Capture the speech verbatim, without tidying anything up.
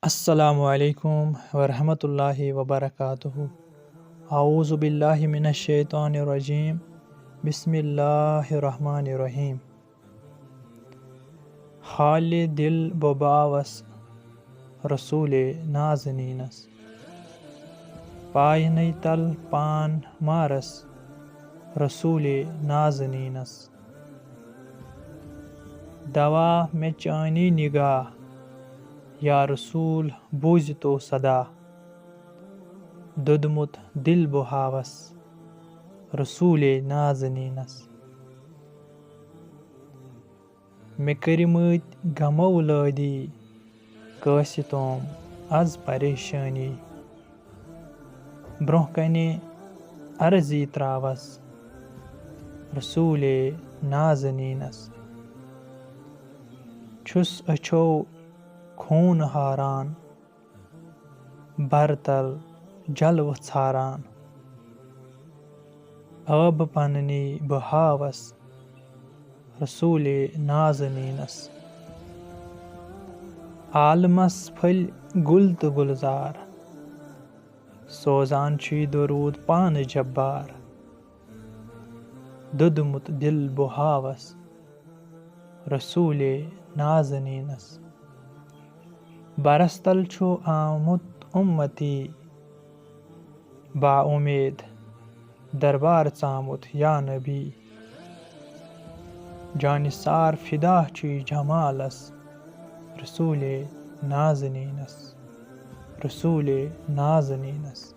السلام علیکم ورحمۃ اللہ وبرکاتہ۔ اعوذ باللہ من الشیطان الرجیم۔ بسم اللہ الرحمن الرحیم۔ حالِ دِل بہٕ باوَس رسولِ نازنیٖنَس، پاینَے تَل پان مارَس رسولِ نازنیٖنَس۔ دوا مےٚ چٲنی نگاہ یا رسول بوٗزِ تو صدا، دوٚدمُت دِل بہٕ ہاوَس رسولِ نازنیٖنَس۔ مےٚ کٔرمٕتۍ غمو لٲدی، کٲنٛسہِ تام از پریشٲنی۔ برٛونٛہہ کنہِ عرضی تراوس رسولِ نازنیٖنس۔ چھُس أچھو خوٗن ہاران، برتل جلوٕ ژھاران۔ ٲبہٕ پننی بہٕ ہاوس رسولِ نازنیٖنس۔ عالمس پھٔلۍ گُل تہٕ گُلزار، سوزان چھُے درود پانہٕ جبار۔ دوٚدمُت دِل بہٕ ہاوس رسولِ نازنیٖنس۔ برس تل چھُ آمُت اُمتی، با اُمید دربار ژامُت یا نبی۔ جانہِ سار فدا چھُے جمالس رسولِ نازنیٖنس، رسولِ نازنیٖنس۔